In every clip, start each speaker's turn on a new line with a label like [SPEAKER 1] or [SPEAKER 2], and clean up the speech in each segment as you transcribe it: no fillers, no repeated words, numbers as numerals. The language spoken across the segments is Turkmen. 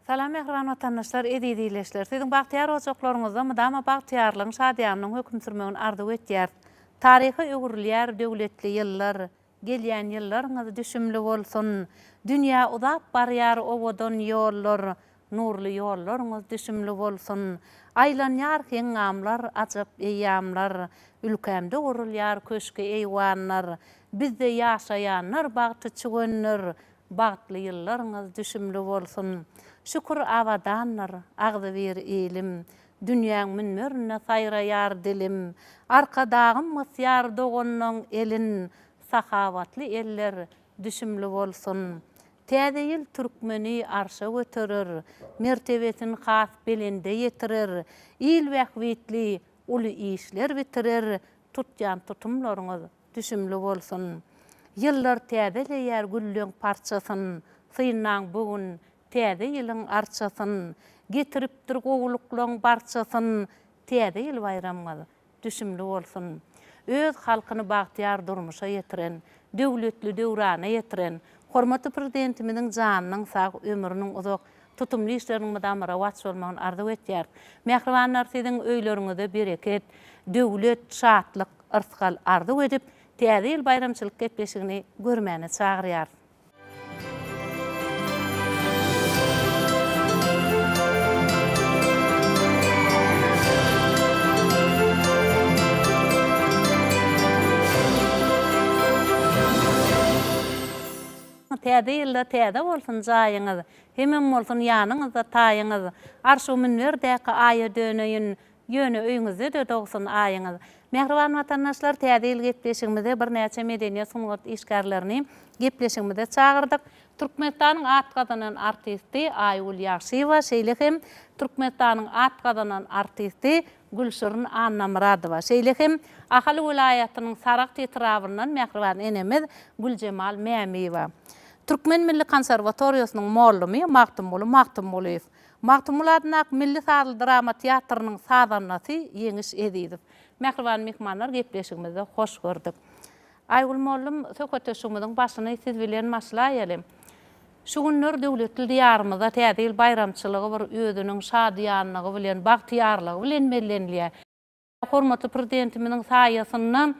[SPEAKER 1] Salam mähriban watandaşlar, eziz ildeşler! Siziň bagtyýar ojaklaryňyzda mydama bagtyýarlygyň, şadyýanlygyň höküm sürmegini arzuw etýäris. Taryha öwrülýär döwletli ýyllar, Gelýän ýyllaryňyz düşümli bolsun! Dünýä uzap barýar owadan ýollar, Nurly ýollaryňyz düşümli bolsun! Aýlanýar heňňamlar, ajap eýýamlar, Ülkämde gurulýar köşki-eýwanlar, Bizde ýaşaýanlar bagty çüwendir, Bagtly ýyllaryňyz düşümli bolsun! Şükür abadandyr, agzybir ilim, Dünýäň münberinde saýraýar dilim. Arkadagym gysýar doganlaň elin, Sahawatly eller düşümli bolsun! Täze ýyl türkmeni arşa göterer, Mertebesin has belende ýetirer, Il bähbitli uly işler bitirer, Tutýan tutumlaryňyz düşümli bolsun! Ýyllar täzeleýär gülleň parçasyn, Synlaň bu gün Täze ýylyň arçasyn, Getiripdir gowulyklaň barçasyn, Täze ýyl baýramyňyz düşümli bolsun! Öz halkyny bagtyýar durmuşa ýetiren, döwletli döwrana ýetiren hormatly Prezidentimiziň janynyň sag, ömrüniň uzak, tutumly işleriniň mydama rowaç bolmagyny arzuw etýäris. Mähribanlar, siziň öýleriňizde bereket, döwlet, şatlyk, yrsgal arzuw edip, Täze ýyl baýramçylyk gepleşigini görmäne çagyrýarys. Täze ýylda täze bolsun jaýyňyz, Hemem bolsun ýanyňyzda taýyňyz. Arşu münberdäki aýa döneýin, Ýöne öýüňizde-de dogsun aýyňyz. Mähriban watandaşlar, Täze ýyl gepleşigimize birnäçe medeniýet sungat işgärlerini gepleşigimize çagyrdyk. Türkmenistanyň at gazanan artisti Aýgül Ýagşyýewa, şeýle hem Türkmenistanyň at gazanan artisti Gülşirin Annamyradowa, şeýle hem Ahal welaýatynyň Saragt etrabyndan mähriban enemiz Güljemal Mämiýewa. Türkmen milli konserwatoriýasynyň mollumy Magtymguly Magtymgulyýew. Magtymguly adyndaky milli sazly drama teatrynyň sazandasy Ýeňiş Ezizow. Mähriban myhmanlar gepleşigimizde hoş gördük. Aýgül mollum söhbetdeşligimiziň başyny siz bilen başlaýaly. Şu günler döwletli Diýarymyzda Täze ýyl baýramçylygy bir özüniň şadyýanlygy bilen, bagtyýarlygy bilen bellenilýär. Hormatly Prezidentimiziň saýasynda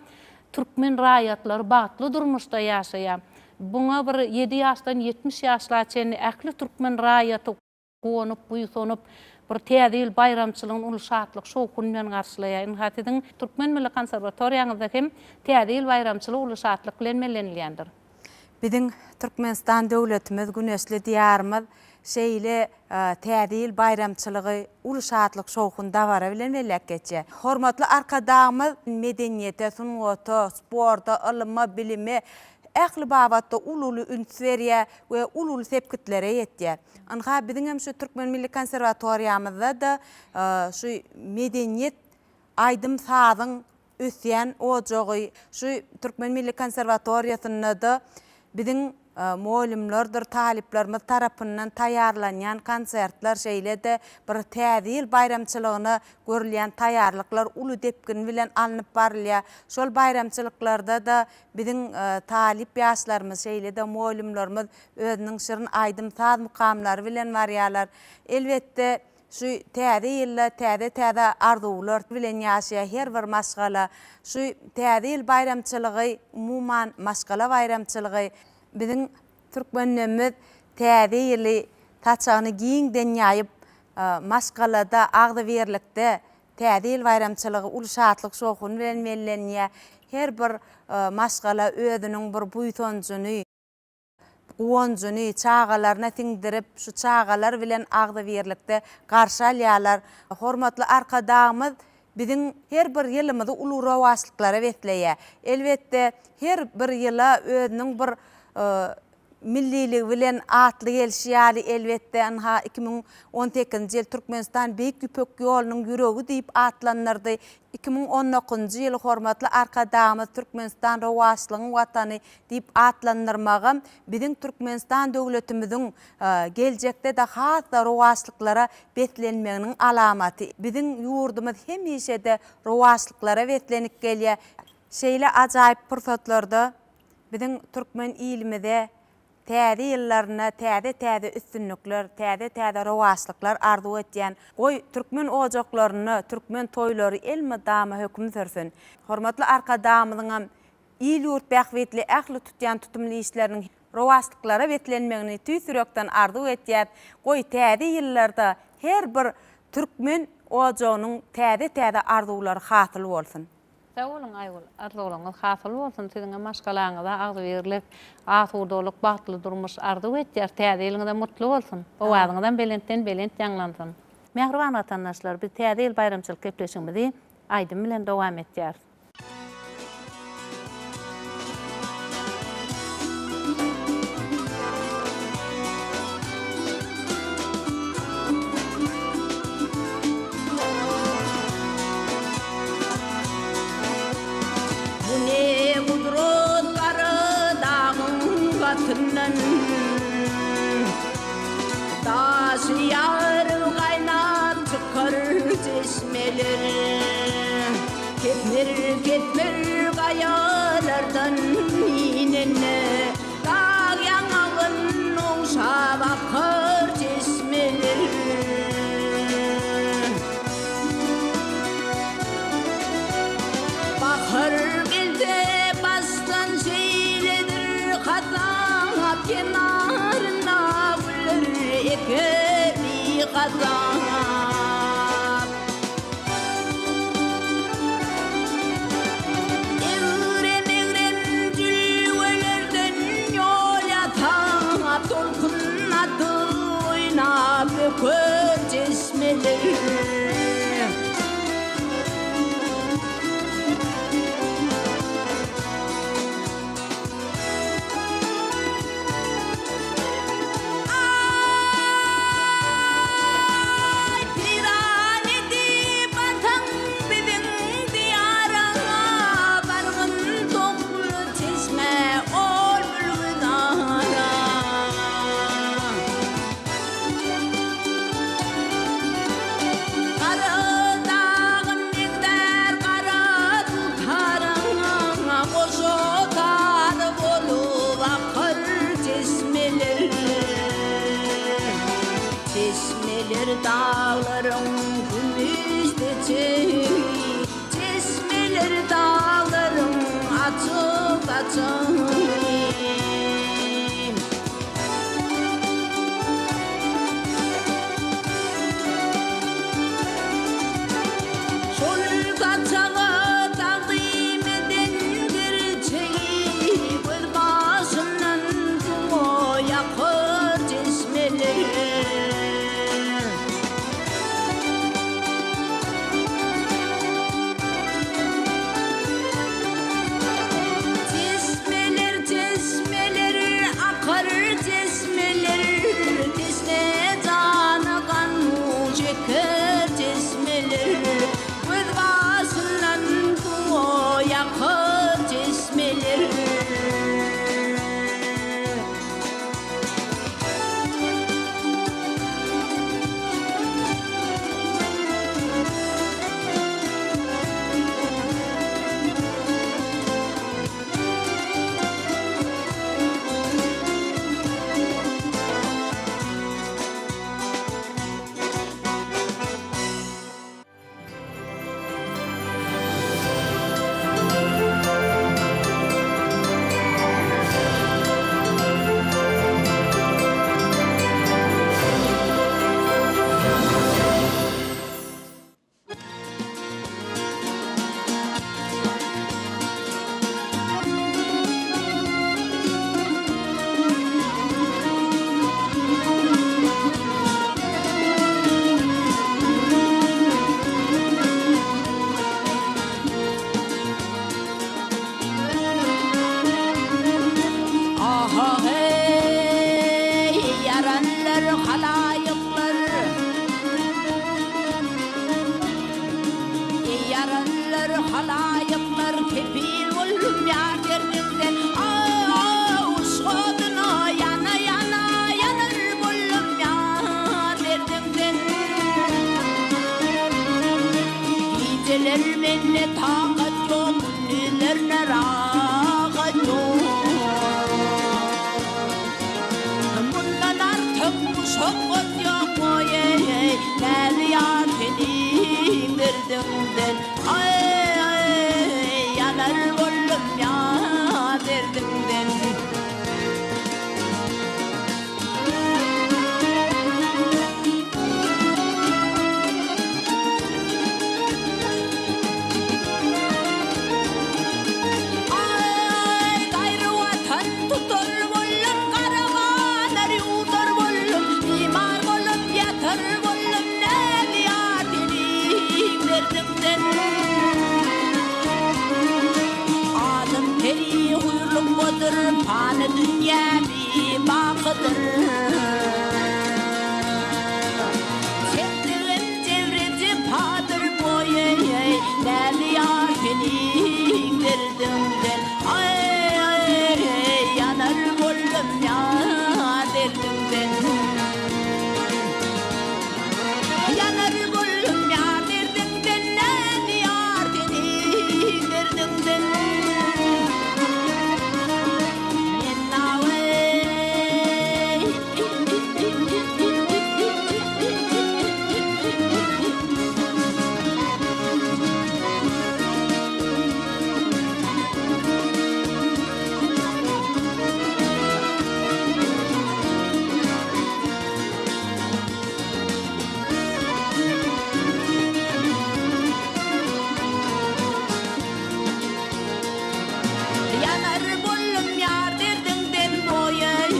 [SPEAKER 1] türkmen raýatlary bagtly durmuşda ýaşaýar. Buňa bir ýedi ýaşdan 70 ýaşla çenli ähli türkmen raýaty guwanyp, buýsanyp, bir Täze ýyl baýramçylygyny uly şatlyk-şowhun bilen garşylaýar. Ynha, siziň Türkmen milli konserwatoriýaňyzda hem Täze ýyl baýramçylygy uly şatlyk bilen bellenilýändir.
[SPEAKER 2] Biziň Türkmenistan döwletimiz, güneşli Diýarymyz şeýle Täze ýyl baýramçylygy uly şatlyk-şowhun, dabara bilen belläp geçýär. Hormatly Arkadagymyz medeniýete, sungata, sporta, ylyma, bilime ähli babatda uly-uly üns berýär we uly-uly sepgitlere ýetýär. Ynha, biziň hem şu Türkmen milli konserwatoriýamyzda-da şu medeniýet, aýdym-sazyň ösýän ojagy şu Türkmen milli konserwatoriýasynda-da biziň mugallymlardyr talyplarymyz tarapyndan taýýarlanýan konsertler, şeýle-de bir Täze ýyl baýramçylygyna görülýän taýýarlyklar uly depgin bilen alnyp barylýar. Şol baýramçylyklarda-da biziň talyp ýaşlarymyz, şeýle-de mugallymlarymyz özüniň şirin aýdym-saz mukamlary bilen barýarlar. Elbetde, Şu täze ýylda täze-täze arzuwlar bilen ýaşaýar her bir maşgala. Şu täze ýyl baýramçylygy umuman maşgala baýramçylygy. Biziň türkmenlerimiz täze ýyly saçagyny giňden ýaýyp, maşgalada agzybirlikde täze ýyl baýramçylygy uly şatlyk-şowhun bilen bellenýär. Her bir maşgala özüniň bir buýsanjyny, guwanjyny çagalaryna siňdirip, şu çagalar bilen agzybirlikde garşy alýarlar. Hormatly Arkadagymyz biziň her bir ýylymyzy uly rowaçlyklara besleýär. Elbetde, her bir ýyla özüniň bir milliligi bilen atly gelşi ýaly, elbetde, ynha, 2018-nji ýyl Türkmenistan Beýik Ýüpek ýolunyň ýüregi diýip atlandyrdy. 2019-njy ýyly hormatly Arkadagymyz Türkmenistan rowaçlygyň Watany diýip atlandyrmagam biziň Türkmenistan döwletimiziň geljekde-de has-da rowaçlyklara beslenmeginiň alamaty. Biziň ýurdumyz hemişe-de rowaçlyklara beslenip gelýär. Şeýle ajaýyp pursatlarda biziň türkmen ilimize. Täze ýyllarynda täze-täze üstünlikler, täze-täze rowaçlyklar arzuw etýän. Goý, türkmen ojaklarynda türkmen toýlary elmydama höküm sürsün. Hormatly Arkadagymyzyňam il-ýurt bähbitli ähli tutýan tutumly işleriniň rowaçlyklara beslenmegini tüýs ýürekden arzuw etýäs. Goý, täze ýyllarda her bir türkmen ojagynyň täze-täze arzuwlary hasyl bolsun!
[SPEAKER 1] Sag boluň Aýgül, arzuwlaryňyz hasyl bolsun, siziňem maşgalaňyza agzybirlik, asudalyk, bagtly durmuş arzuw etýäris, täze ýylyňyzam gutly bolsun, owazyňyzam belentden belent ýaňlansyn. Mähriban watandaşlar, biz Täze ýyl baýramçylyk gepleşigimizi aýdym bilen dowam etýäris.
[SPEAKER 3] Bu ne gudrat gara dagyň gatyndan Daşy ýaryp gaýnap çykar çeşmeler. Kepmir-kepmir gaýalardan inende, Dag ýaňagyn ogşap akar çeşmeler. Bahar gelse başdan şeýledir hasap, Kenaryna güller eker bihasap. Egrem-egrem jülgelerden ýol ýasap, Tolkun atyp oýnap öker çeşmeler. Aý, piran edip ataň biziň diýara, Bargyn tokly çeşmä ol gülgüzara. Gara dagym meňzär gara dutara, Goşa tar bolup akar çeşmeler. Çeşmeler daglaryň kümüş seçegi, Çeşmeler daglaryň açyk saçagy. Şol saçaga tagzym eden gerçegi, Göz başyndan suwa ýakar çeşmeler. Çeşmeler. Huýrlukmadyr pany dünýä bibakydyr. Çekdigim jebri jepadyr boýy, Näzi ýar seniň derdiňden, Aý, ýanar boldum ýar derdiňden. Ýanar boldum ýar derdiňden, Näzi ýar seniň derdiňden. Men naweý. Ýanar boldum ýar derdiňden boýaý.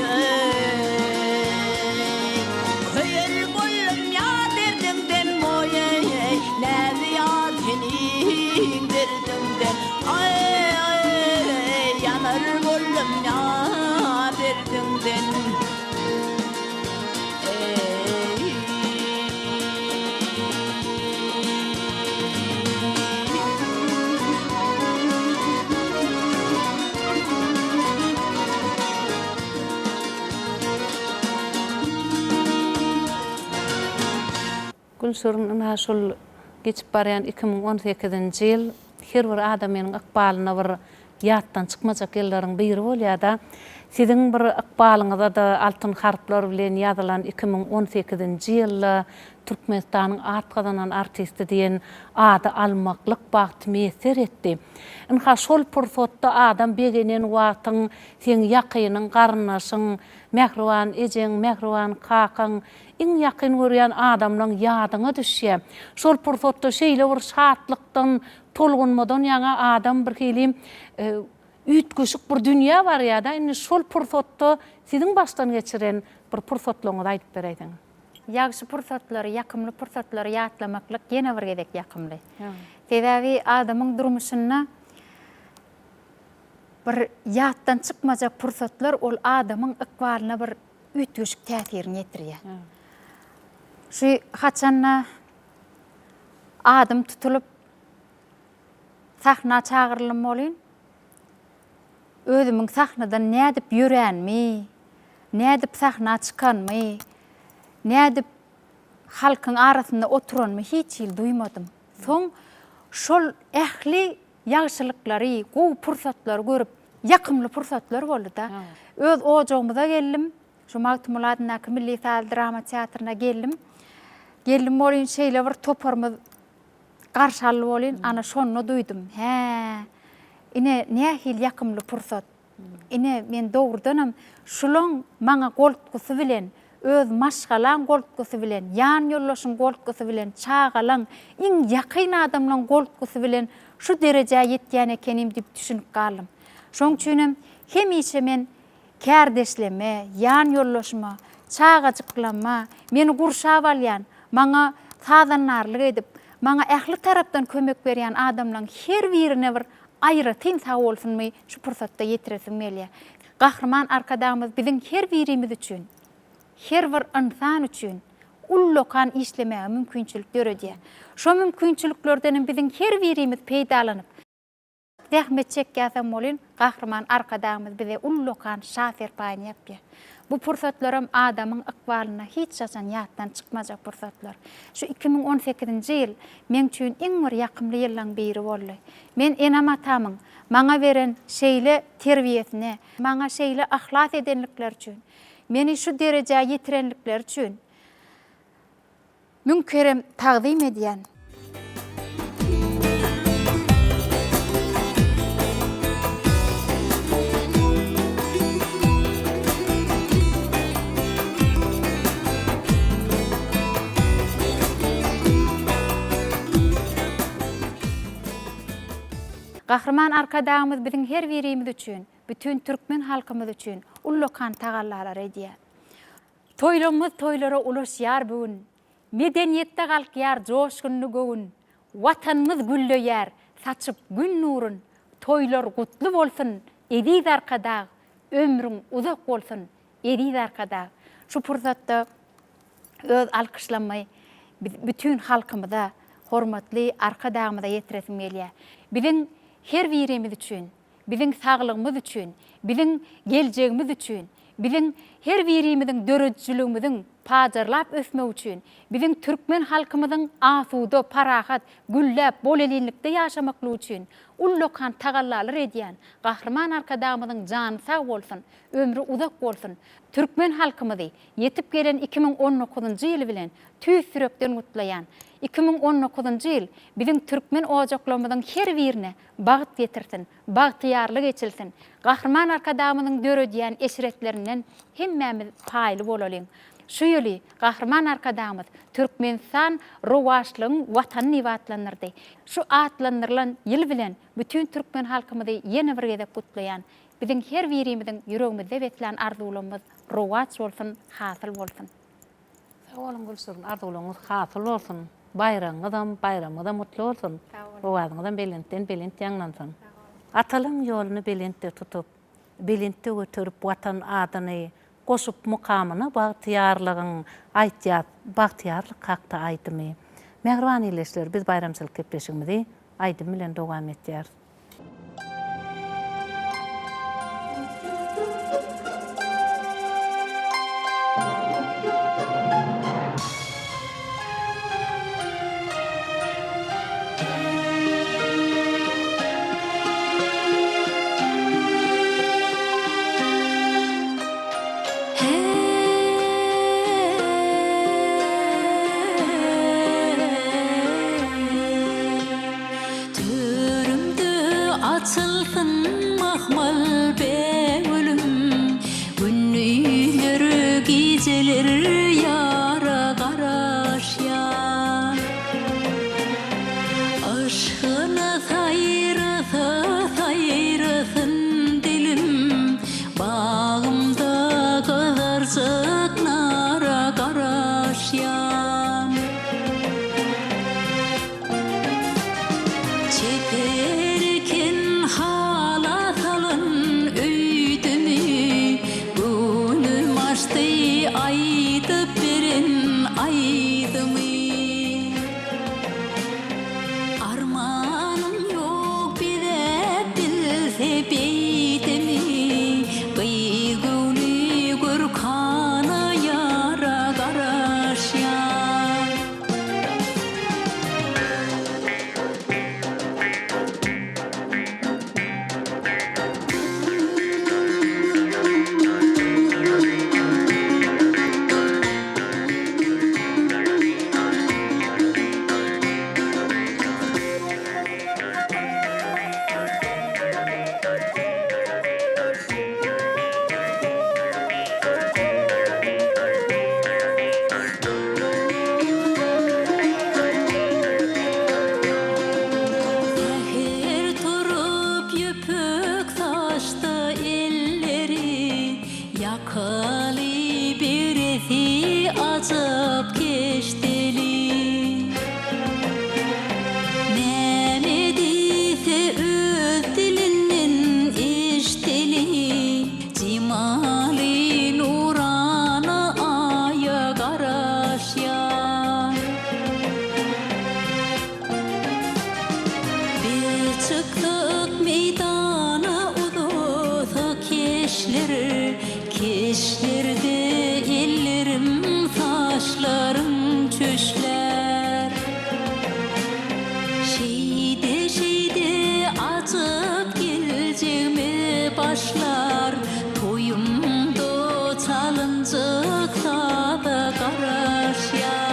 [SPEAKER 3] Köýer boldum ýar derdiňden boýaý. Näzi ýar seniň derdiňden. Aý, ýanar boldum ýar derdiňden.
[SPEAKER 1] Gülşirin ynha şul geçip barýan 2018-nji ýyl her bir adamynyň ykbalynda bir ýatdan çykmajak ýyllaryň biri bolýar-da. Siziň bir ykbalyňyza-da altyn harplar bilen ýazylan 2018-nji ýylda Türkmenistanyň at gazanan artisti diýen ady almaklyk bagty miýesser etdi. Ynha, şol pursatda adam begenen wagtyň seň ýakynyň, garyndaşyň, mähriban ejeň, mähriban kakaň, iň ýakyn görýän adamlaň ýadyňa düşýär. Şol pursatda şeýle bir şatlykdan, Tolgunmadan ýaňa adam bir hili üýtgeşik bir dünýä barýada indi şol pursatda siziň başdan geçiren bir pursatlaryňyzy aýdyp beräýseňiz.
[SPEAKER 4] Ýagşy pursatlary, ýakymly pursatlary ýatlamaklyk ýene bir gezek ýakymly. Sebäbi adamyň durmuşynda bir ýatdan çykmajak pursatlar ol adamyň ykbalyna bir üýtgeşik täsirini ýetirýär. Şu haçanda Adym tutulyp, sahna çagyryldym welin, özümiň sahnadan nädip ýöränimi, nädip sahna çykanymy, nädip halkyň arasynda oturanymy hiç hili duýmadym. Soň şol ähli ýagşylyklary, gowy pursatlary görüp, ýakymly pursatlar boldy-da. Öz ojagymyza geldim. Şu Magtymguly adyndaky milli saz drama teatryna geldim. Geldim welin şeýle bir toparymyz garşy aldy welin, ana şonda duýdum. Hä, ine nähili ýakymly pursat. Ine men dogrudanam şulaň maňa goltgusy bilen, öz maşgalaň goltgusy bilen, ýan ýoldaşyň goltgusy bilen, çagalaň, iň ýakyn adamlaň goltgusy bilen şu derejä ýetýän ekenim diýip düşünip galdym. Şoň üçinem hemişe men Kärdeşleme, ýan ýoldaşyma, çagajyklama, meni gurşap alýan, maňa sazandarlyk edip, maňa ähli tarapdan kömek berýän adamlaň her birine bir aýratyn sagbolsunymy şu pursatda ýetiresim gelýär. Gahryman Arkadagymyz biziň her birimiz üçin, her bir ynsan üçin ullakan işlemäge mümkinçilik döredýär. Şo mümkinçiliklerdenem biziň her birimiz peýdalanyp, Zähmet çekýäsem welin, Gahryman Arkadagymyz bize ullakan Şa serpaýyny ýapýar. Bu pursatlaram adamyň ykbalynda hiç haçan ýatdan çykmajak pursatlar. Şu 2018-nji ýyl meň üçin iň bir ýakymly ýyllaň biri boldy. Men enem-atamyň maňa beren şeýle terbiýesine, maňa şeýle yhlas edenlikleri üçin, meni şu derejä ýetirenlikleri üçin Müň kerem tagzym edýän. Gahryman Arkadagymyz biziň her birimiz üçin, bütin türkmen halkymyz üçin ullakan tagallalary edýär. Toýlarymyz toýlara ulaşýar bu gün, Medeniýetde galkýar joşgunly göwün. Watanymyz gülleýär, saçyp Gün nurun, Toýlar gutly bolsun, Eziz Arkadag, ömrüň uzak bolsun, eziz Arkadag! Şu pursatda öz alkyşlammy bütin halkymyza, hormatly Arkadagymyza ýetiresim gelýär. Biziň her birimiz üçin biziň saglygymyz üçin, biziň geljegimiz üçin, biziň her birimiziň döredijiligimiziň pajarlap ösmegi üçin, biziň türkmen halkymyzyň asuda, parahat, gülläp, bolelinlikde ýaşamaklygy üçin ullakan tagallalar edýän Gahryman Arkadagymyzyň jany sag bolsun, ömri uzak bolsun! Türkmen halkymyzy ýetip gelen 2019-njy ýyly bilen tüýs ýürekden gutlaýan. 2019-njy ýyl biziň türkmen ojaklarymyzyň her birine bagt getirsin, bagtyýarlyk eçilsin! Gahryman Arkadagymyzyň döredýän eşretlerinden hemmämiz paýly bolalyň! Şu ýyly Gahryman Arkadagymyz Türkmenistan rowaçlygyň Watany diýip atlandyrdy. Şu atlandyrylan ýyl bilen bütin türkmen halkymyzy ýene bir gezek gutlaýan. Biziň her birimiziň ýüregimizde beslän arzuwlarymyz rowaç bolsun, hasyl bolsun!
[SPEAKER 1] Sag boluň Gülşirin arzuwlaryňyz hasyl bolsun baýragyňyzam baýramyňyzam gutly bolsun owazyňyzam belentden belent ýaňlansyn. Atalaň ýoluny belentde tutup, belentde göterip Watan adyny goşup mukamyna bagtyýarlygyň aýtýas bagtyýarlyk hakda aýdymy. Mähriban ildeşler biz baýramçylyk gepleşigimizi aýdym bilen dowam etýäris.
[SPEAKER 3] Törümde açylsyn mahmal bägülüm, Gündizler, gijeler ýara garaşýan. Yşgyna saýrasa saýrasyn dilim, Bagymda gyzarjyk nara garaşýan. Çeper eken hala salan öýdümi, Göwnüm açdy aýdyp beren aýdymy. Armanym ýok bezäp bilse beýdimi, Gyz göwni görkana ýara garaşýar. Säher turup ýüpek saçda elleri, Ýakaly beresi ajap keşdeli. Näme diýse öz dilinden eşdeli, Jemaly nurana Aýa garaşýar. Biz çyksak meýdana uzasa keşler, Keşlerde ellerim, saçlarym çöşlär. Şeýde-şeýde ajap geljegime başlar, Toýumda çalynjak saza garaşýan.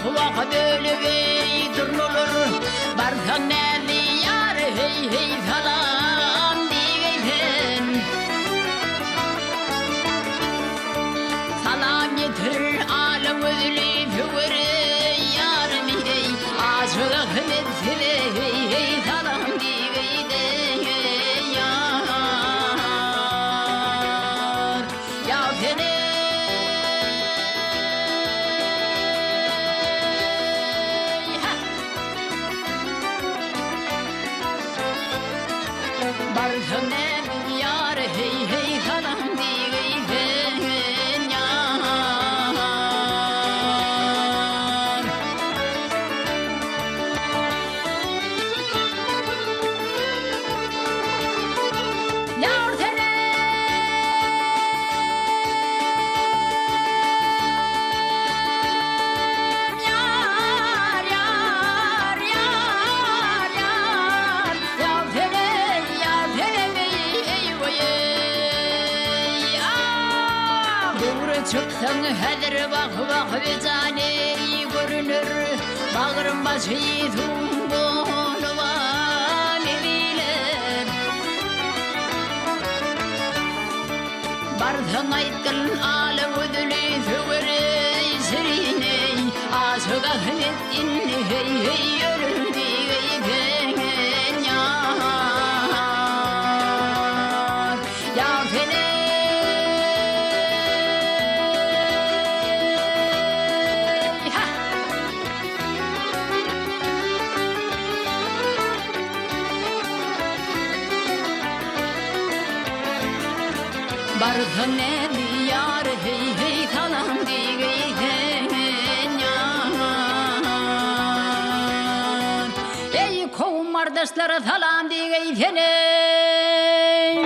[SPEAKER 5] Wah-wah bölügeý durnalar, Barsaň näzli ýar heý-heý salam diýgeý sen. Salam ýetir ala gözli söwere ýarym eý, Aşyk Ahmet size heý-heý salam diýgeý-de ýar. Ýa sen eý. Hä! Barsaň näme ýar heý heý salam diýgeý sen ýar. Ýar sen eý. Ýar ýar ýar ýar Ýar sen eý ýar sen eý eý oý eý ah Döwre çyksaň häzir wah wah bejan eý görüner Bagrym başy suw boluban eziler Barsaň aýtgyn ala gözüli söwereý şirineý Aşyk Ahmet indi heý heý ýörün diýgeý sen ýar Ýar sen eý ha. Barsa näzi ýar heý heý salam diýgeý sen ýar. Eý kowum gardaşlara salam diýgeý sen eý.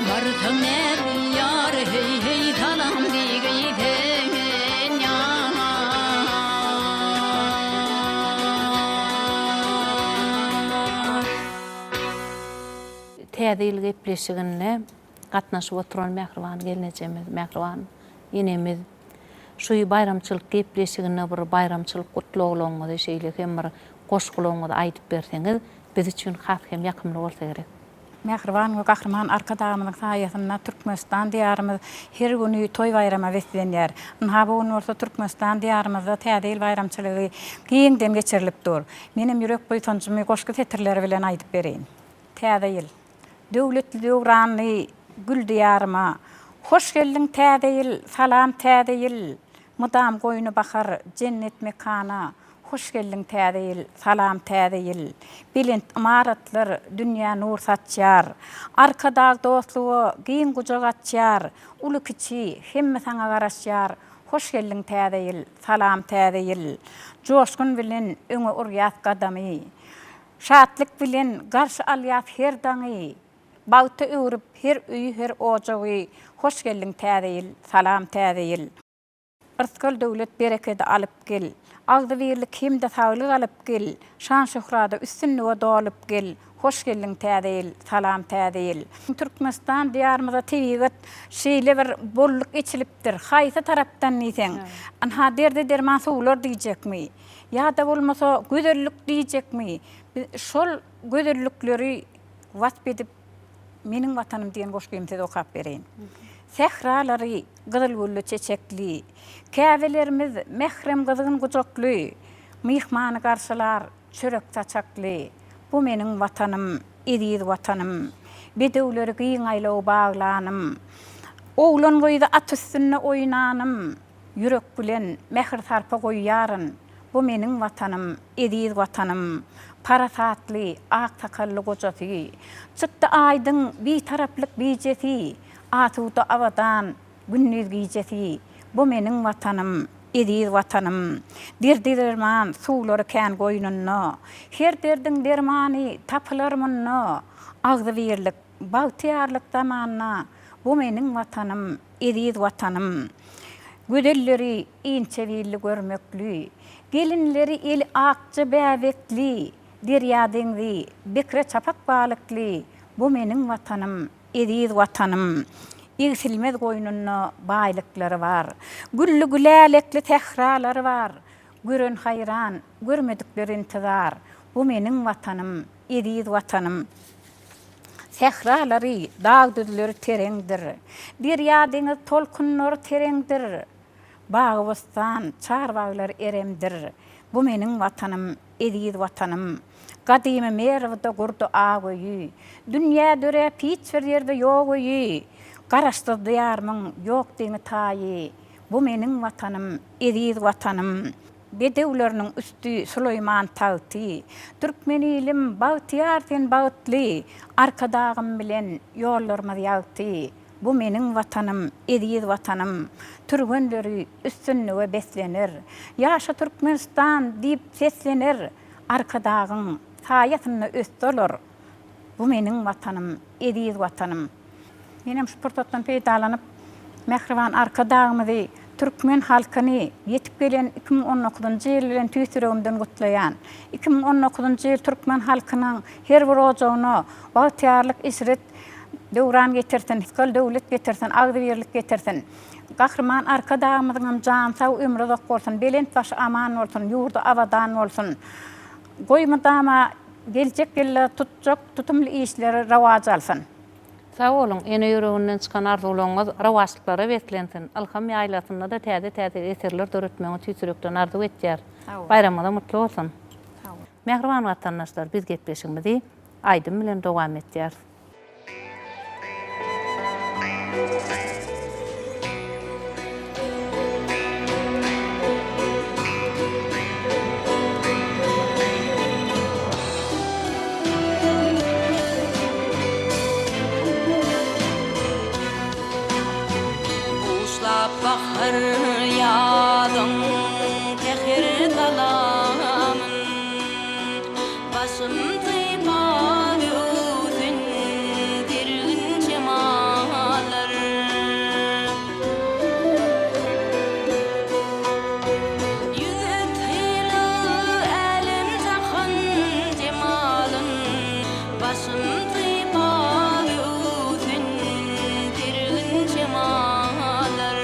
[SPEAKER 5] Barsa näzi ýar heý heý salam diýgeý sen ýar.
[SPEAKER 1] Täze ýyl gepleşiginde gatnaşyp oturan mähriban gelnejemiz, mähriban enemiz şu baýramçylyk gepleşiginde bir baýramçylyk gutlaglaryňyzy, şeýle hem bir goşgularyňyzy aýdyp berseňiz, biz üçin has hem ýakymly bolsa gerek.
[SPEAKER 6] Mähriban we Gahryman Arkadagymyzyň saýasynda Türkmenistan Diýarymyz her güni toý-baýrama beslenýär. Ynha, bu gün bolsa Türkmenistan Diýarymyzda Täze ýyl baýramçylygy giňden geçirilip dur. Menem ýürek buýsanjymy goşgy setirleri bilen aýdyp bereýin. Täze ýyl. Döwletli döwranly gül Diýaryma. Hoş geldiň Täze ýyl, salam Täze ýyl! Mydam goýny bahar, jennet mekana. Hoş geldiň Täze ýyl, salam Täze ýyl! Belent ymaratlar dünýä nur saçýar. Arkadag dostluga giň gujak açýar. Uly-kiçi, hemme saňa garaşýar. Hoş geldiň Täze ýyl, salam Täze ýyl! Joşgun bilen öňe urýas gadamy. Şatlyk bilen garşy alýas her daňy. Bagta öwrüp her öýi, her ojagy. Hoş geldiň Täze ýyl, salam Täze ýyl! Rysgal-döwlet berekedi alyp gel. Agzybirlik hem-de saglyk alyp gel. Şan-şöhrada üstünlige dolup gel. Hoş geldiň Täze ýyl, salam Täze ýyl! Türkmenistan Diýarymyza tebigat şeýle bir bolluk eçilipdir. Haýsy tarapdan diýseň, ynha derde derman suwlar diýjekmi, ýa-da bolmasa gözellik diýjekmi, biz şol gözellikleri wasp edip, Meniň Watanym diýen goşgymy size okap bereýin. Sähralary gyzyl gülli çeçekli, Käbelerimiz mährem gyzgyn gujakly, Myhmany garşylar çörek saçakly, Bu meniň Watanym, eziz Watanym. Bedewleri giň aýlaw baglanym, Oglan-gyzy at üstünde oýnanym, Ýürek bilen mähir-sarpa goýýaryn, Bu meniň Watanym, eziz Watanym. Parasatly, ak sakally gojasy, Çykdy aýdyň Bitaraplyk bijesi, Asuda abadan gündiz-gijesi, Bu meniň Watanym, eziz Watanym. Derdi-derman suwlary kän goýnunda, Her derdiň dermany tapylar munda. Agzybirlik, bagtyýarlyk zamanda, Bu meniň Watanym, Eziz Watanym! Gözelleri inçe billi görmekli, Gelinleri eli akja bäbekli, Derýa-deňzi, bekre çapak balykly, Bu meniň Watanym, eziz Watanym. Egsilmez goýnunda baýlyklary bar. Gülli-gülälekli sähralary bar. Gören haýran, görmedikler intizar. Bu meniň Watanym, eziz Watanym. Sähralary, dag-düzleri tereňdir. Derýa-deňiz tolkunlary tereňdir. Bagy-bossan, çar baglar eremdir. Bu meniň Watanym, eziz Watanym. Gadymy Merwde gurdy ak öýi. Dünýä döräp hiç bir ýerde ýok öýi. Garaşsyz Diýarymyň ýok deňi-taýy. Bu meniň Watanym, eziz Watanym. Bedewleriniň üsti Sulaýman tagty. Türkmen ilim, bagtyýar sen bagtly, Arkadagym bilen ýollarymyz ýagty. Bu meniň Watanym, eziz Watanym, Türgenleri üstünlige beslener. Ýaşa Türkmenistan! diýip seslener, Arkadagyň saýasynda ösdi olar. Bu meniň Watanym, eziz Watanym. Menem şu pursatdan peýdalanyp, mähriban Arkadagymyzy, türkmen halkyny ýetip gelen 2019-njy ýyl bilen tüýs ýüregimden gutlaýan. 2019-njy ýyl türkmen halkynyň her bir ojagyna bagtyýarlyk, eşret, döwran getirsin, rysgal, döwlet getirsin, agzybirlik getirsin. Gahryman Arkadagymyzyňam jany sag, ömri uzak bolsun, belent başy aman bolsun, ýurdy abadan bolsun. Goý mydama geljek ýylda tutjak tutumly işleri rowaç alsyn.
[SPEAKER 1] Sag boluň, ene ýüreginden çykan arzuwlaryňyz rowaçlyklara beslensin, ylham ýaýlasynda-da täze-täze eserler döretmegiňi tüýs ýürekden arzuw etýäris. Baýramyňyzam gutly bolsun! Mähriban watandaşlar, biz gepleşigimizi aýdym bilen dowam etýäris.
[SPEAKER 3] Buşlap bahar ýazyň säher salamyn, Başym sypap öwsen sergin şemallar. Ýüze sylag älem-jahan jemalyn, Başym sypap öwsen sergin şemallar.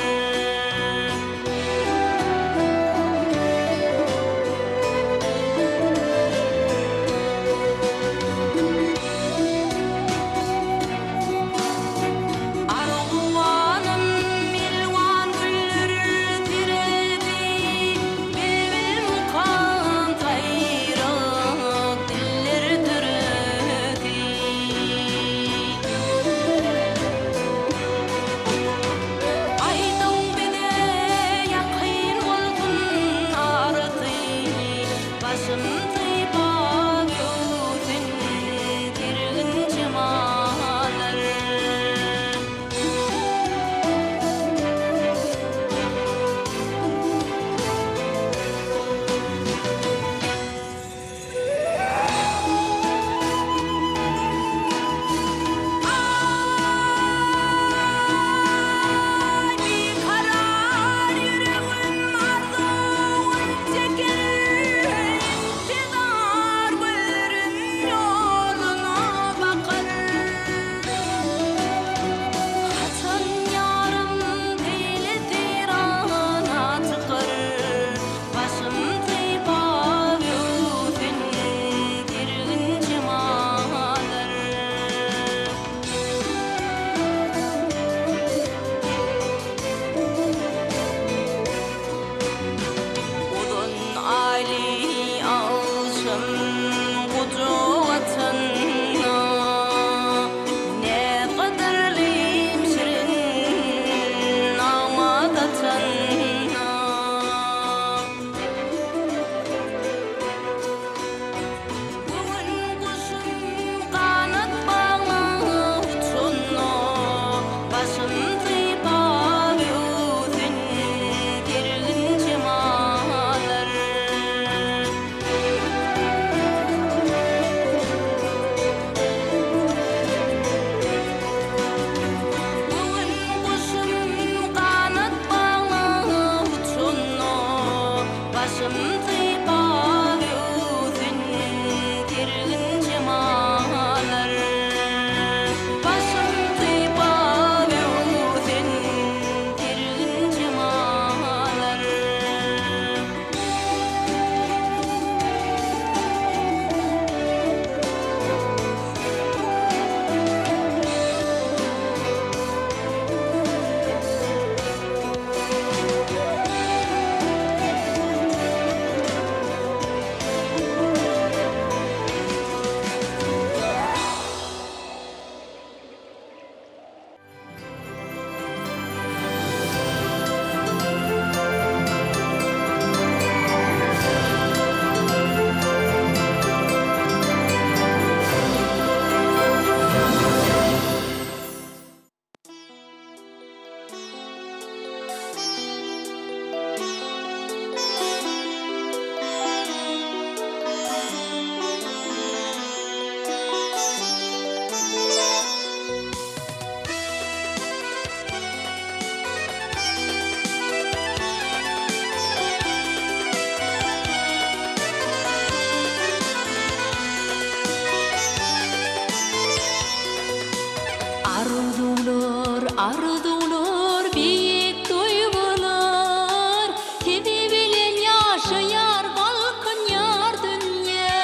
[SPEAKER 5] beýik duýgular, Sizi bilen ýaşaýar, galkynýar dünýä.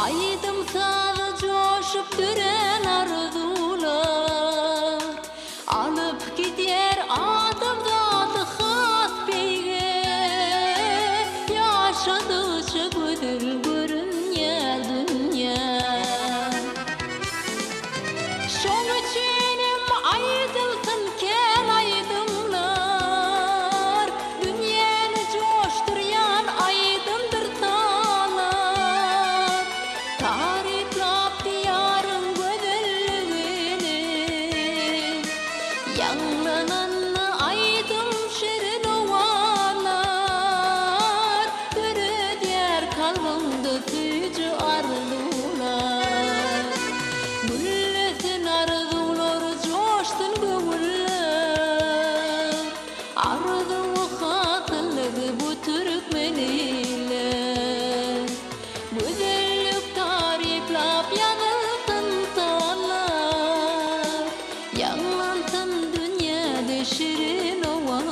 [SPEAKER 5] Aýdym-saza joşup dörän arzuwlar, Alyp gidýär adamzady has beýge. Ýaşadygyça gözel görünýär dünýä. Şoň üçinem aýdylsyn kän aýdymlar, Dünýäni joşdurýan aýdymdyr sazlar. Taryplap Diýaryň gözelligini, Ýaňlananda aýdym şirin owazlar, Döredýär kalbyňda süýji arzuwlar. Güllesin arzuwlar, joşsun göwünler, Arzuwy hasyldyr bu türkmen ile. Gözellik taryplap ýazylsyn sazlar, Ýaňlansyn dünýäde şirin owazlar.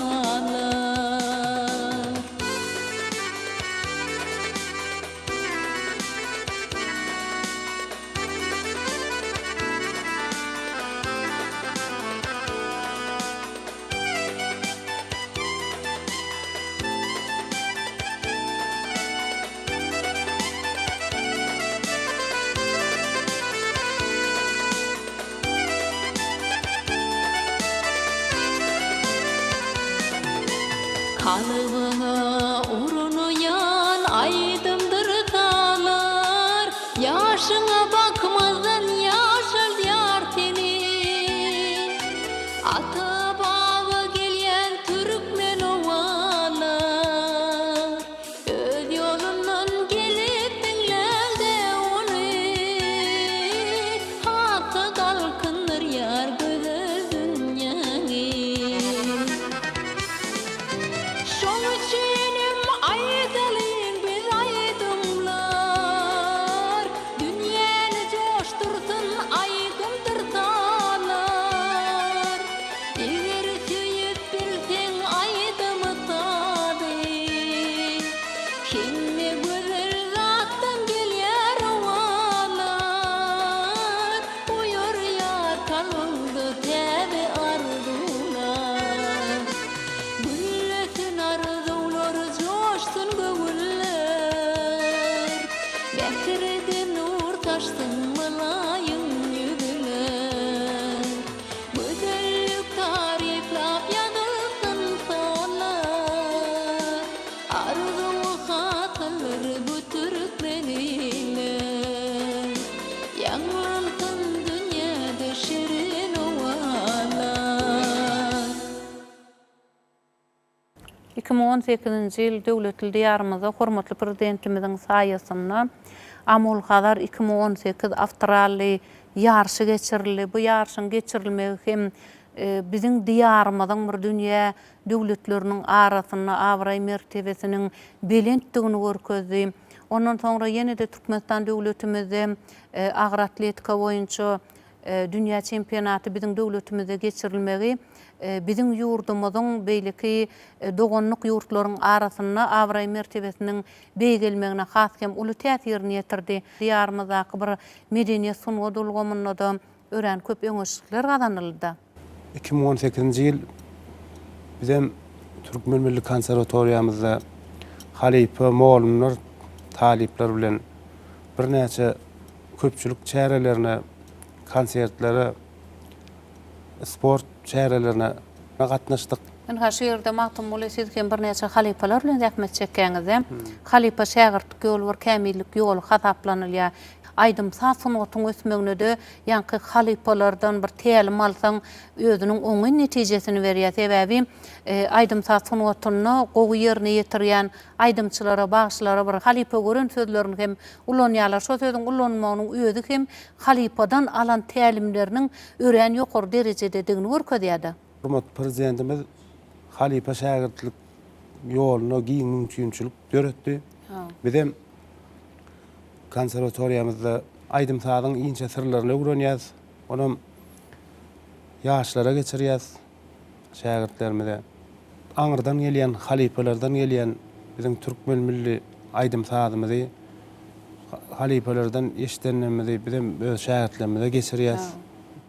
[SPEAKER 5] Kalbyňa urunýan aýdymdyr sazlar, Ýaşyňa bakmazdan ýaşaldýar seni. Ata-baba gelýän türkmen owazlar, Öz ýolundan gelip diňläňde ony, Has-da galkyndyrýar gözel dünýäňi. Şoň üçinem aýdalyň biz aýdymlar, Dünýäni joşdursyn aýdymdyr sazlar. Eger söýüp bilseň aýdymy sazy, Hemme gözel zatdan gelýär owazlar. Oýarýar kalbyňda täze arzuwlar. Güllesin arzuwlar, joşsun göwünler. Mähirde nur saçsyn mylaýym ýüzler. Gözellik taryplap ýazylsyn sazlar. Arzuwy hasyldyr bu türkmen ile. Ýaňlansyn dünýäde şirin owazlar.
[SPEAKER 1] 2018-nji ýyl döwletli Diýarymyzda hormatly Prezidentimiziň saýasynda Amul-Hazar 2018 awtoralli ýaryşy geçirildi. Bu ýaryşyň geçirilmegi hem biziň Diýarymyzyň bir dünýä döwletleriniň arasynda abraý-mertebesiniň belentdigini görkezdi. Ondan soňra ýene-de Türkmenistan döwletimizde agyr atletika boýunça Dünýä çempionaty biziň döwletimizde geçirilmegi biziň ýurdumyzyň beýleki doganlyk ýurtlaryň arasynda abraý-mertebesiniň beýgelmegine has hem uly täsirini ýetirdi. Diýarymyzdaky bir medeniýet-sungat ulgamynda-da örän köp öňeşlikler gazanyldy.
[SPEAKER 7] 2018-nji ýyl bizem Türkmen milli konserwatoriýamyzda halypa mugallymlar, talyplar bilen birnäçe köpçülik çärelerine, konsertlere, sport çärelerine gatnaşdyk.
[SPEAKER 1] Ynha, şu ýerde Magtymguly siz hem birnäçe halypalar bilen zähmet çekýäňiz-de. Halypa-şägirtlik ýoly bir kämillik ýoly hasaplanylýar. Aýdym-saz sungatyň ösmegine-de ýaňky halypalardan bir tälim alsaň, özüniň oňyn netijesini berýär. Sebäbi aýdym-saz sungatynda gowy ýerine ýetirýän aýdymçylara, bagşylara bir halypa gören sözlerini hem ulanýarlar. Şo sözüň ulanylmagynyň özi hem halypadan alan tälimleriniň örän ýokary derejededigini görkezýär-de.
[SPEAKER 7] Hormatly Prezidentimiz halypa-şägirtlik ýoluna giň mümkinçilik döretdi. Bizem konserwatoriýamyzda aýdym-sazyň inçe syrlaryny öwrenýäris. Onam ýaşlara geçirýäris. şägirtlerimize. Aňyrdan gelýän halypalardan gelýän biziň türkmen milli aýdym-sazymyzy halypalardan eşidenlerimizi bizem öz şägirtlerimize geçirýäs.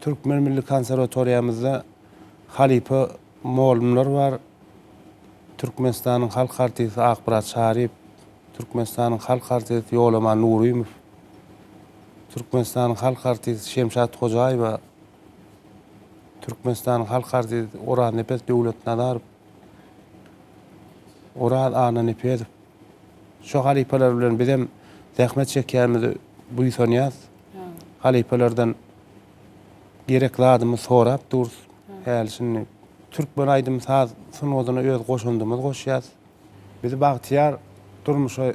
[SPEAKER 7] Türkmen milli konserwatoriýamyzda halypa mugallymlar bar. Türkmenistanyň halk artisti Akmyrat Şaryýew, Türkmenistanyň halk artisti Ýolaman Nurymow, Türkmenistanyň halk artisti Şemşat Hojaýewa, Türkmenistanyň halk artisti Oraznepes Döwletnazarow, Oraz Annanepesow. Şo halypalar bilen bizem zähmet çekýänimize buýsanýas. Halypalardan gerek zadymyzy sorap durus. Häli-şindi türkmen aýdym-saz sungatyna öz goşandymyzy goşýas. Bizi bagtyýar durmuşa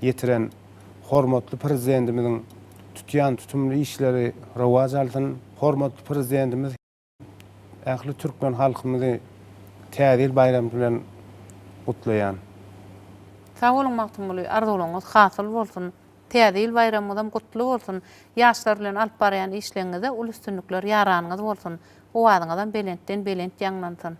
[SPEAKER 7] ýetiren hormatly Prezidentimiziň tutýan tutumly işleri rowaç alsyn. Hormatly Prezidentimiz ähli türkmen halkymyzy Täze ýyl baýramy bilen gutlaýan.
[SPEAKER 1] Sag boluň Magtymguly, arzuwlaryňyz hasyl bolsun. Täze ýyl baýramyňyzam gutly bolsun. Ýaşlar bilen alyp barýan işleňizde uly üstünlikler ýaranyňyz bolsun. Owazyňyzam belentden belent ýaňlansyn.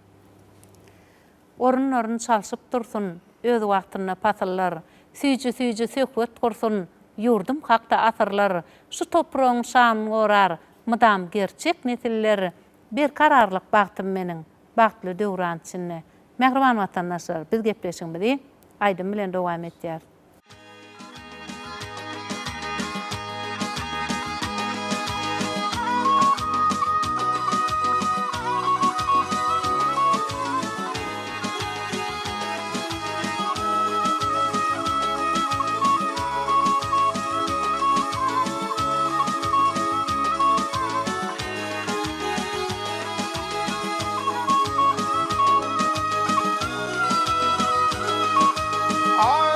[SPEAKER 1] Orun-orun çalşyp dursun, Öz wagtynda pasyllar. Süýji-süýji söhbet gursun, Ýurdum hakda asyrlar. Şu topragyň şanyn gorar, Mydam gerçek nesiller. Berkararlyk bagtym meniň, Bagtly döwran içinde. Mähriban watandaşlar, biz gepleşigimizi aýdym bilen dowam etýäris.
[SPEAKER 8] Aw,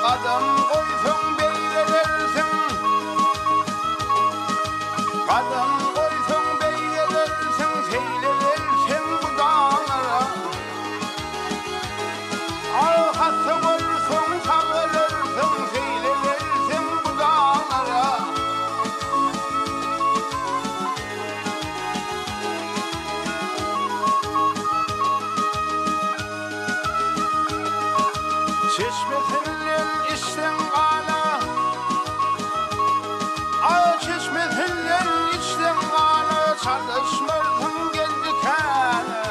[SPEAKER 8] gadam goýsaň beýgelersiň, Gadam goýsaň beýgelersiň, Seýlelersiň bu daglara. Aw, hassa bolsaň sagalarsyň, Seýlelersiň bu daglara. Çeşmesinden içseň gana, Aý çeşmesinden içseň gana, Çalyşmarsyň geldi käne.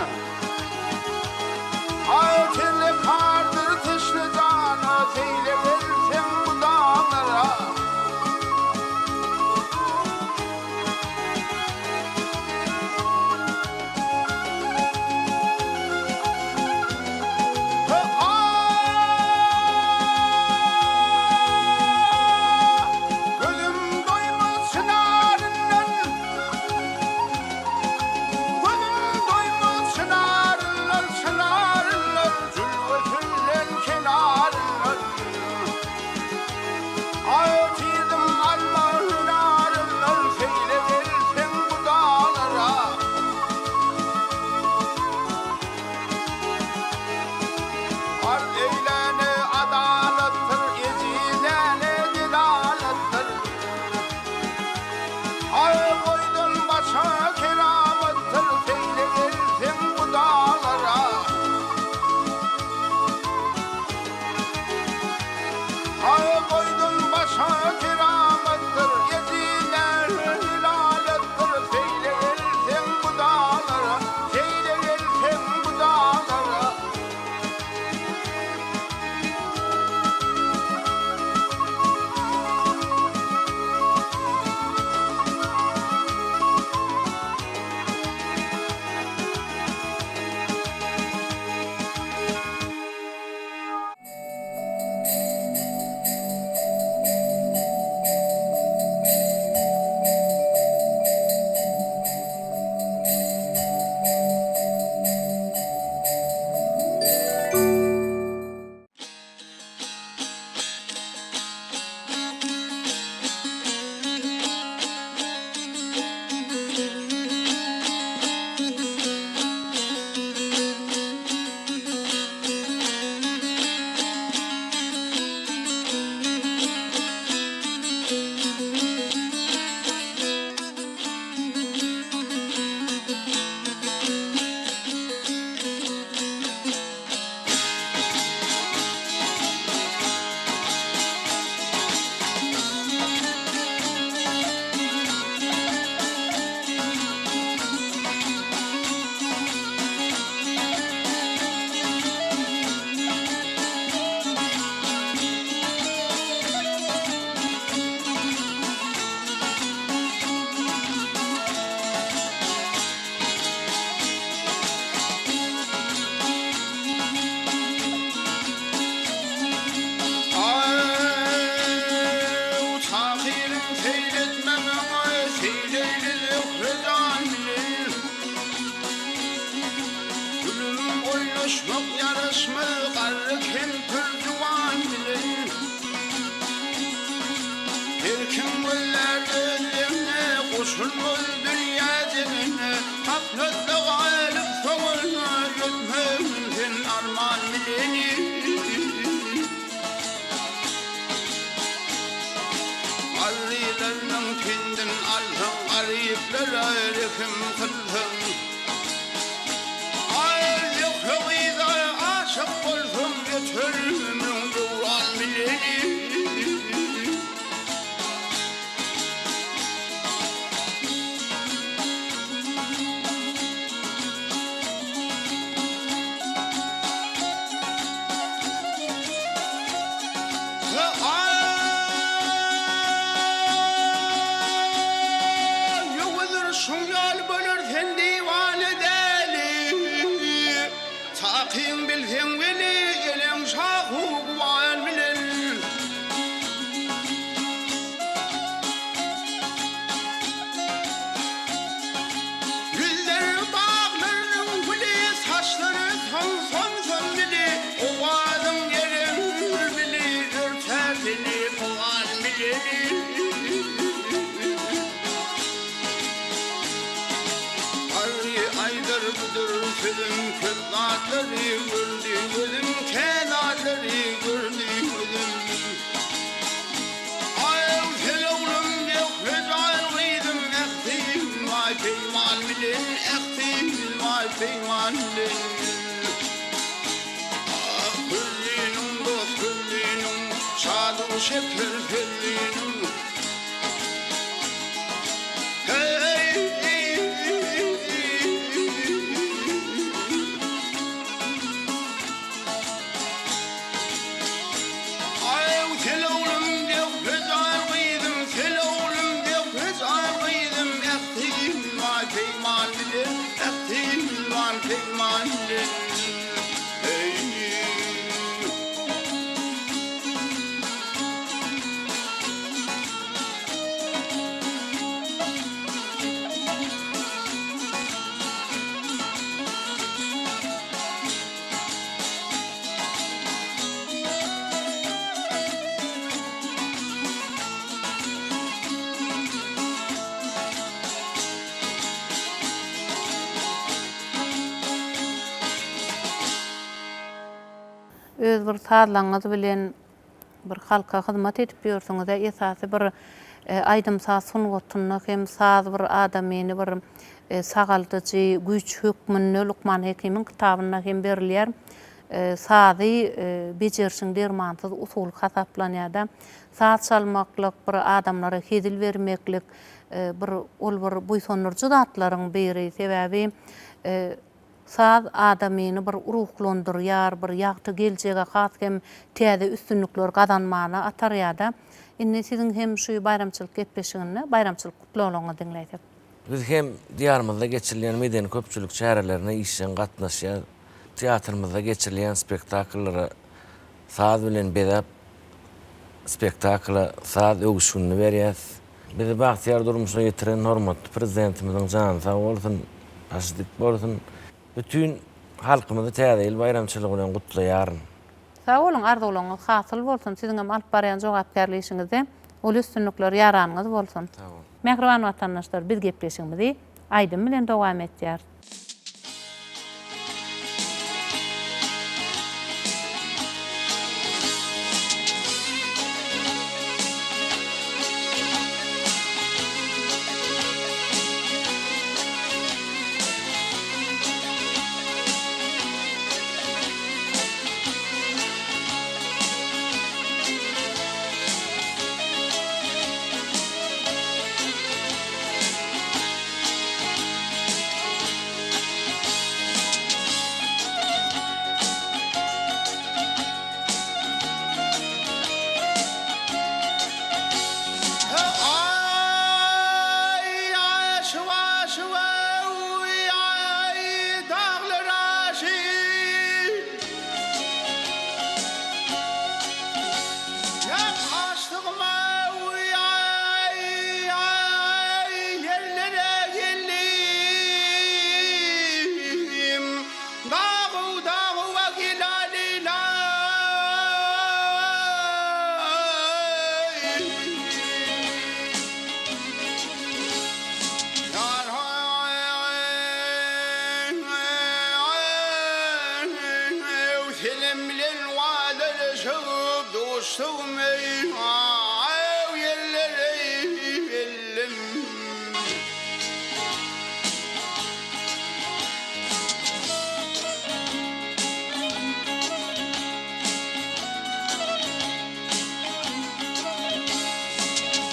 [SPEAKER 8] Aý telekardyr teşne jana, Seýle gelseň bu daglara. Uruşmak ýaraşmaz garry kempir juwan bilen. Her kim gözlär öz deňine, goşulmaz dünýä deňine. Gaflatda galyp soňuna ýetmegin sen arman bilen. Garrylarnyň pendin alsaň, garyplara rehim kylsaň. Aý, ýoksa gyza aşyk bolsaň, öter ömrüň döwran bilen. Ýowuzdyr şuň ýaly bolar sen diwana däli. Takyň bilseň weli eleň şahu guwan bilen. Ýüzleri baglarynyň güli, saçlary somsam bili, Owazyň gelen bili, örtär seni pygan bileli. Garry aýdar budur sözüm, köp zatlary gördi gözüm, Kän zatlary gördi gözüm. Aý, sen oglum, Döwlet jaý gyzym, ähtim waý peýman bilen, ähtim waý peýman bilen. Ah, gözliniň, dost gözliniň, şadu şeker sözliniň. Heý! Aý, sen oglum, Döwlet jaý gyzym, sen oglum, Döwlet jaý gyzym, ähtim waý peýman bilen, ähtim waý peýman bilen. Heý!
[SPEAKER 1] Öz bir sazlaryňyz bilen bir halka hyzmat edip ýörsüňiz-ä esasy bir aýdym-saz sungatynda hem saz bir adamyny bir sagaldyjy güýç hökmünde Lukman Hekimiň kitabynda hem berilýär. Sazy bejerişiň dermansyz usuly hasaplanýar-da. Saz çalmaklyk bir adamlara hezil bermeklik bir ol bir buýsandyryjy zatlaryň biri. Sebäbi Saz adamyny bir ruhlandyrýar, bir ýagty geljege has hem täze üstünlikler gazanmana atarýar-da. Indi siziň hem şu baýramçylyk gepleşiginde baýramçylyk gutlaglaryňyzy diňläýsek.
[SPEAKER 9] Biz hem Diýarymyzda geçirilýän medeni-köpçülik çärelerine işjeň gatnaşýar. Teatrymyzda geçirilýän spektakllara saz bilen bezäp, spektakla saz öwüşginini berýäs. Bizi bagtyýar durmuşa ýetiren hormatly Prezidentimiziň jany sag bolsun, başy dik bolsun. Bütin halkymyzy Täze ýyl baýramçylygy bilen gutlaýaryn.
[SPEAKER 1] Sag boluň, arzuwlaryňyz hasyl bolsun, siziňem alyp barýan jogapkärli işiňizde uly üstünlikler ýaranyňyz bolsun.
[SPEAKER 9] Sag boluň.
[SPEAKER 1] Mähriban watandaşlar, biz gepleşigimizi aýdym bilen dowam etýäris.
[SPEAKER 8] Senem bilen wadalaşyp duşdum eý aý ýeller eý geldim.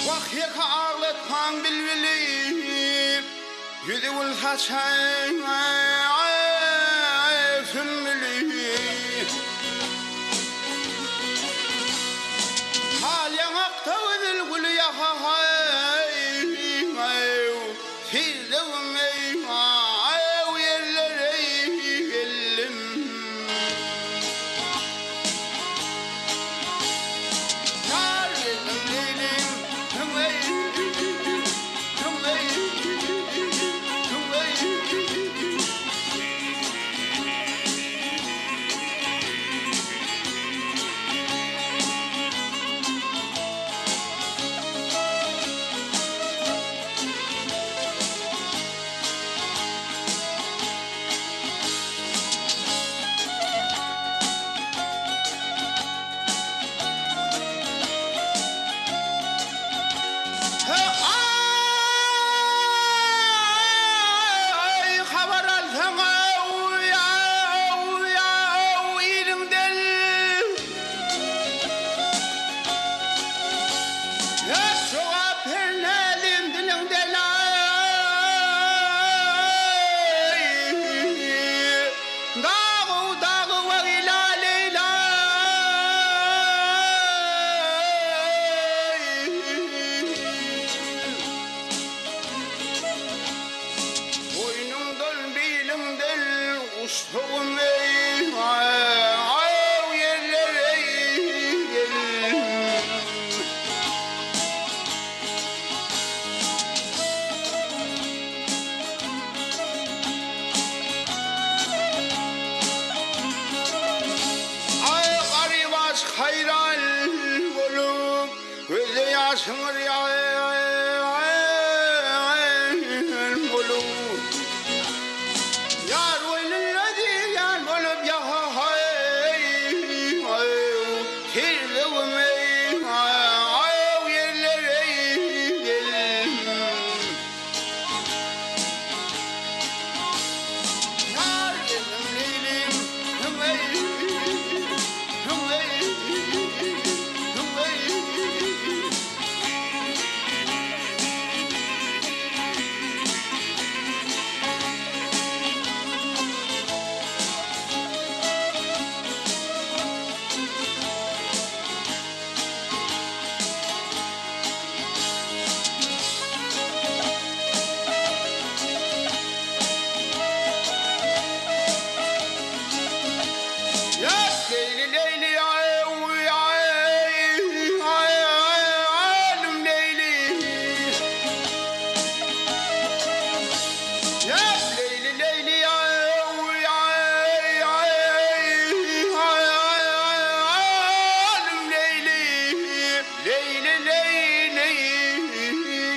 [SPEAKER 8] Wah ýeke aglatmaň bilbili. Ýüzi gül saçan sümbüli. Hal ýaňakda gyzyl güli ýahaý. Tizligim eý ýeller eý geldim. Ýar geldim Leýlim hüň eý. Aý, habar alsaň-ow, ýa-ow, iliňden. Ýa jogap ber nälim diliňden-aý. Dag-ow, dag-ow, ila Leýla. Boýnuňdan, biliňden guşlugym eý, aý, ýeller eý, gelin. Aý, garyp aşyk haýran bolup, Gözde ýaşyň yrýan bolup, Ýar goýnunda diýýän bolup, Ýa-haý, tizligim eý, ýeller eý, gelin. Ýar geldim Leýlim, hüň-eý, hüň-eý, hüň-eý. Ýat Leýli Leýli aýalym Leýli Ýat Leýli Leýli aýalym Leýli Leýli Leýli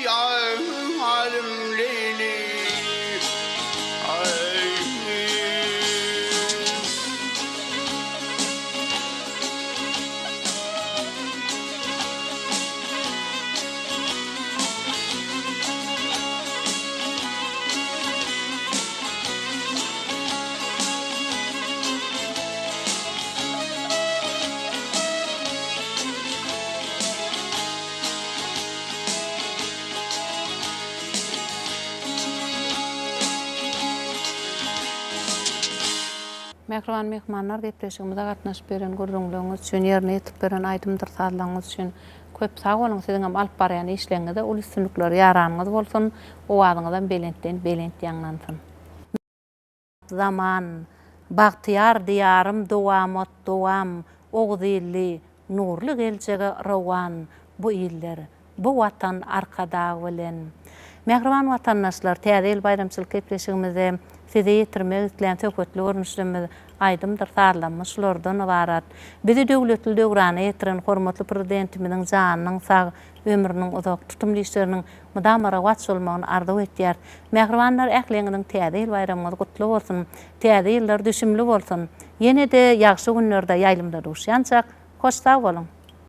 [SPEAKER 8] ýarym Leýli aý.
[SPEAKER 1] Mähriban myhmanlar gepleşigimize gatnaşyp beren gürrüňleriňiz üçin, ýerine ýetirip beren aýdymdyr sazlaryňyz üçin köp sag boluň. Siziňem alyp barýan işleriňizde uly üstünlikler ýaranyňyz bolsun, owazyňyzam belentden belent ýaňlansyn. Zaman, bagtyýar Diýarym dowamat dowam, Oguz illi, nurly geljege rowan bu iller, bu Watan Arkadag bilen. Mähriban watandaşlar, Täze ýyl baýramçylyk gepleşigimizde Size ýetirmek islän söhbetli görnüşlerimiz aýdymdyr sazlarymyz şulardan ybarat. Bizi döwletli döwrana ýetiren hormatly Prezidentimiziň janynyň sag, ömrüniň uzak, tutumly işleriniň mydama rowaç bolmagyny arzuw etýäris. Mähribanlar ähliňiziň Täze ýyl baýramyňyz gutly bolsun! Täze ýyllar düşümli bolsun! Ýene-de ýagşy günlerde ýaýlymda duşýançak, hoş sag boluň!